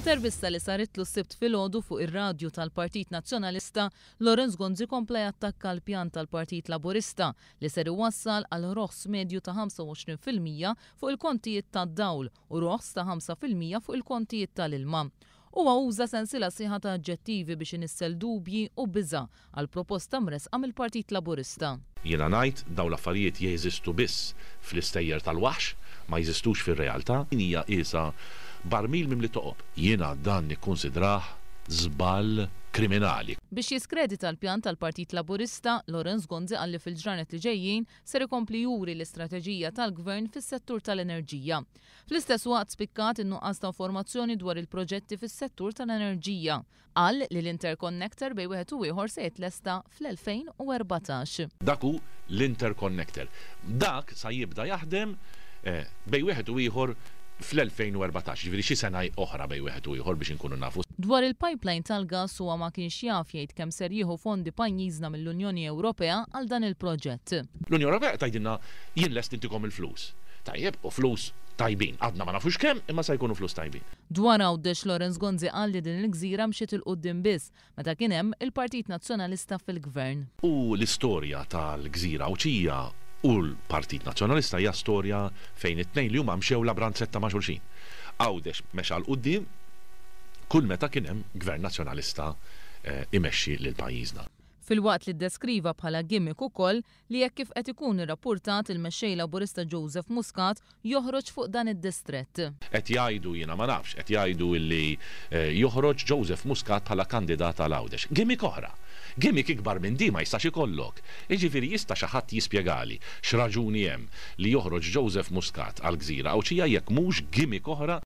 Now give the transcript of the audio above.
F'intervista li saritlu s-Sibt filgħodu fuq ir-radju tal-Partit Nazzjonalista, Lawrence Gonzi kompla jattakka l-pjan tal-Partit Laburista li ser iwassal għal roħs medju ta' 25% fuq il-kontijiet tad-dawl u roħs ta' 5% fuq il-kontijiet tal-ilma. Huwa uża sensiela sħiħa ta' aġġettivi biex inissel dubji u biża' għall-proposta mressqa mill-Partit Laburista. Jiena ngħid dawn l-affarijiet jeżistu biss fl-istejjer tal-waħx, ma jeżistux fir-realtà. Din hija qiesha barmil mimli toqob. Jiena dan nikkunsidrah żball kriminali. Biex jiskredita l-pjan tal-Partit Laburista, Lawrence Gonzi qal li fil-ġranet li ġejjin ser ikompli juri l-istrateġija tal-Gvern fis-settur tal-enerġija. Fl-istess waqt spikkat in-nuqqas ta' informazzjoni dwar il-proġetti fis-settur tal-enerġija. Qal li l-interconnector bejn wieħed u ieħor se jitlesta fl-2014. Dak hu l-interconnector. Dak sa jibda jaħdem bejn wieħed u ieħor fl-2014, jiġifieri xi sena oħra bejn wieħed u ieħor biex inkunu nafu. Dwar il-pipeline tal-gass huwa ma kienx jaf jgħid kemm ser jieħu fondi pajjiżna mill-Unjoni Ewropea għal dan il-proġett. L-Unjoni Ewropea tgħidilna jien lest intikom il-flus. Tajjeb, u flus tajbin. Għadna ma nafux kemm, imma se jkunu flus tajbin. Dwar Għawdex, Lawrence Gonzi qal li din il-gżira mxiet 'il quddiem biss meta kien hemm il-Partit Nazzjonalista fil-Gvern. U l-istorja tal-gżira Għawdxija u l-Partit Nazzjonalista hija storja fejn it-tnejn li huma mxew labranzetta ma' xulxin. Għawdex mexa 'l quddiem kull meta kien hemm Gvern Nazzjonalista imexxi lil pajjiżna. Filwaqt li ddeskriva bħala gimmick ukoll li hekk kif qed ikun irrappurtat il-Mexxej Laburista Joseph Muscat joħroġ fuq dan id-distrett. Qed jgħidu, jiena ma nafx, qed jgħidu illi joħroġ Joseph Muscat bħala kandidat għal Għawdex. Gimmick oħra! Gimmick ikbar minn din ma jistax ikollok! Jiġifieri jista' xi ħadd jispjegali x'raġuni hemm li joħroġ Joseph Muscat għall-gżira Għawdxija jekk mhux gimmick oħra?